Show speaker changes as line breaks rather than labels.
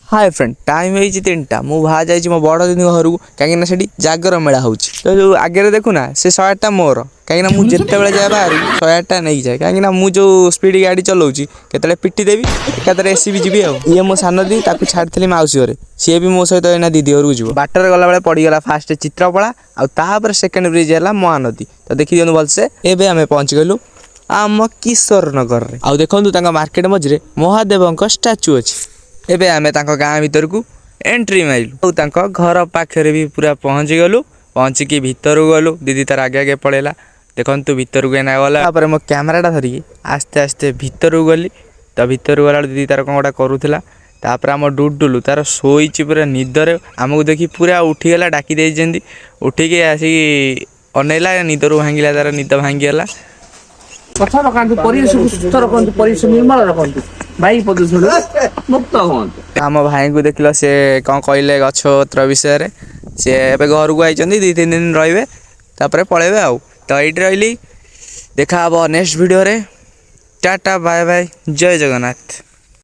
ହାଏ friend, time ହେଇଛି 3ଟା। ମୁଁ ବାହା ଯାଇଛି ମୋ ବଡ଼ ଦିଦିଙ୍କ ଘରକୁ, କାହିଁକିନା ସେଠି ଜାଗର ମେଳା ହେଉଛି। ତ ଯେଉଁ ଆଗରେ ଦେଖୁନା, ସେ 108ଟା ମୋର, କାହିଁକିନା ମୁଁ ଯେତେବେଳେ ଯାଏ ବାହାରକୁ 108ଟା ନେଇକି ଯାଏ, କାହିଁକିନା ମୁଁ ଯେଉଁ ସ୍ପିଡ଼ ଗାଡ଼ି ଚଲାଉଛି, କେତେବେଳେ ପିଟି ଦେବି, ଏକାଥରେ ଏସିବି ଯିବି। ଆଉ ଇଏ ମୋ ସାନ ଦିଦି, ତାକୁ ଛାଡ଼ିଥିଲି ମାଉସୀ ଘରେ, ସିଏ ବି ମୋ ସହିତ ଏଇନା ଦିଦି ଘରକୁ ଯିବ। ବାଟରେ ଗଲାବେଳେ ପଡ଼ିଗଲା ଫାଷ୍ଟ ଚିତ୍ରପଳା, ଆଉ ତାପରେ ସେକେଣ୍ଡ ବ୍ରିଜ୍ ହେଲା ମହାନଦୀ। ତ ଦେଖିଦିଅନ୍ତୁ ଭଲସେ। ଏବେ ଆମେ ପହଞ୍ଚିଗଲୁ ଆମ କିଶୋର ନଗରରେ। ଆଉ ଦେଖନ୍ତୁ, ତାଙ୍କ ମାର୍କେଟ ମଝିରେ ମହାଦେବଙ୍କ ଷ୍ଟାଚୁ ଅଛି। ଏବେ ଆମେ ତାଙ୍କ ଗାଁ ଭିତରକୁ ଏଣ୍ଟ୍ରି ମାରିଲୁ, ଆଉ ତାଙ୍କ ଘର ପାଖରେ ବି ପୁରା ପହଞ୍ଚିଗଲୁ। ପହଞ୍ଚିକି ଭିତରକୁ ଗଲୁ। ଦିଦି ତାର ଆଗେ ଆଗେ ପଳେଇଲା। ଦେଖନ୍ତୁ, ଭିତରକୁ ଏଇନା ଗଲା। ତାପରେ ମୋ କ୍ୟାମେରାଟା ଧରିକି ଆସ୍ତେ ଆସ୍ତେ ଭିତରକୁ ଗଲି। ତ ଭିତରକୁ ଗଲାବେଳକୁ ଦିଦି ତାର କ'ଣ ଗୋଟେ କରୁଥିଲା। ତାପରେ ଆମ ଡୁଡୁଲୁ ତାର ଶୋଇଛି ପୁରା ନିଦରେ, ଆମକୁ ଦେଖି ପୁରା ଉଠିଗଲା। ଡାକି ଦେଇଛନ୍ତି, ଉଠିକି ଆସିକି ଅନେଇଲା, ନିଦରୁ ଭାଙ୍ଗିଲା, ତାର ନିଦ ଭାଙ୍ଗିଗଲା।
ଗଛ ଲଗାନ୍ତୁ, ପରିବେଶକୁ ସୁସ୍ଥ ରଖନ୍ତୁ, ପରିବେଶ ନିର୍ମଳ ରଖନ୍ତୁ, ବାୟୁ ପ୍ରଦୂଷଣରୁ ମୁକ୍ତ ହୁଅନ୍ତୁ।
ଆମ ଭାଇଙ୍କୁ ଦେଖିଲ, ସେ କ'ଣ କହିଲେ ଗଛ ପତ୍ର ବିଷୟରେ। ସେ ଏବେ ଘରକୁ ଆଇଛନ୍ତି, 2-3 ଦିନ ରହିବେ, ତାପରେ ପଳେଇବେ। ଆଉ ତ ଏଇଠି ରହିଲି, ଦେଖା ହବ ନେକ୍ସଟ ଭିଡ଼ିଓରେ। ଟାଟା, ବାଏ ବାଏ, ଜୟ ଜଗନ୍ନାଥ।